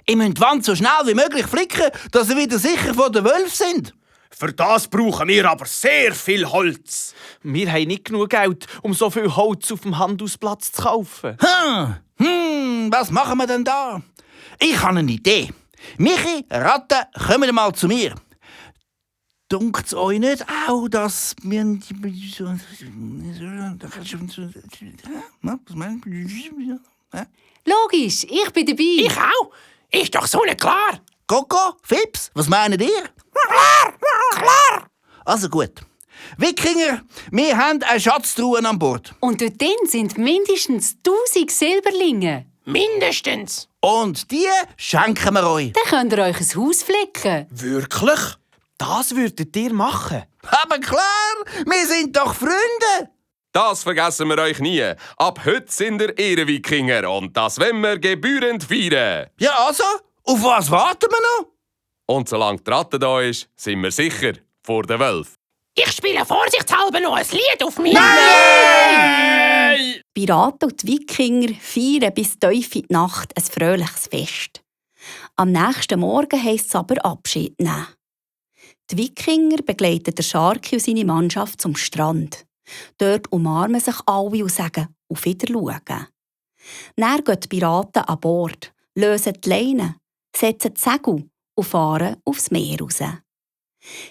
Ich muss die Wand so schnell wie möglich flicken, dass sie wieder sicher vor den Wölfen sind. Für das brauchen wir aber sehr viel Holz. Wir haben nicht genug Geld, um so viel Holz auf dem Handelsplatz zu kaufen. Was machen wir denn da? Ich habe eine Idee. Michi, Ratte, kommt mal zu mir. Dunkt es euch nicht auch, dass wir... Logisch, ich bin dabei. Ich auch. Ist doch so nicht klar. Coco, Fips, was meint ihr? Klar! Also gut. Wikinger, wir haben eine Schatztruhe an Bord. Und dort drin sind mindestens 1000 Silberlinge. Mindestens. Und die schenken wir euch. Dann könnt ihr euch ein Haus flicken. Wirklich? Das würdet ihr machen. Aber klar, wir sind doch Freunde. Das vergessen wir euch nie. Ab heute sind ihr Ehrenwikinger und das wollen wir gebührend feiern. Ja, also, auf was warten wir noch? Und solange die Ratte da ist, sind wir sicher vor den Wölfen. Ich spiele vorsichtshalber noch ein Lied auf mich. Die Piraten und die Wikinger feiern bis tief in die Nacht ein fröhliches Fest. Am nächsten Morgen heisst es aber Abschied nehmen. Die Wikinger begleiten den Scharki und seine Mannschaft zum Strand. Dort umarmen sich alle und sagen «Auf Wiedersehen». Dann gehen die Piraten an Bord, lösen die Leine, setzen die Segel und fahren aufs Meer raus.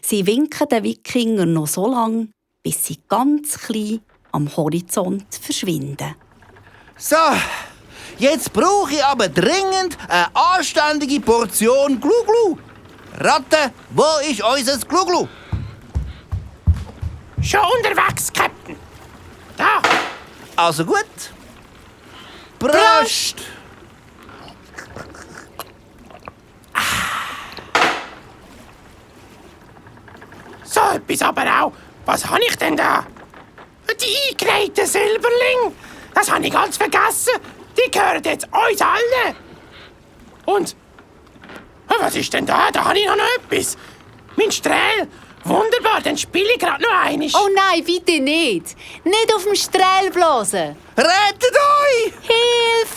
Sie winken den Wikinger noch so lange, bis sie ganz klein am Horizont verschwinden. So, jetzt brauche ich aber dringend eine anständige Portion Gluglu. Ratte, wo ist unser Gluglu? Schon unterwegs, Captain. Da. Also gut. Prost! So etwas aber auch. Was habe ich denn da? Die eingereihten Silberlinge. Das habe ich ganz vergessen. Die gehören jetzt uns allen. Und was ist denn da? Da habe ich noch etwas. Mein Strahl. Wunderbar, dann spiele ich gerade noch einmal. Oh nein, bitte nicht. Nicht auf dem Strahl blasen. Rettet euch! Hilfe!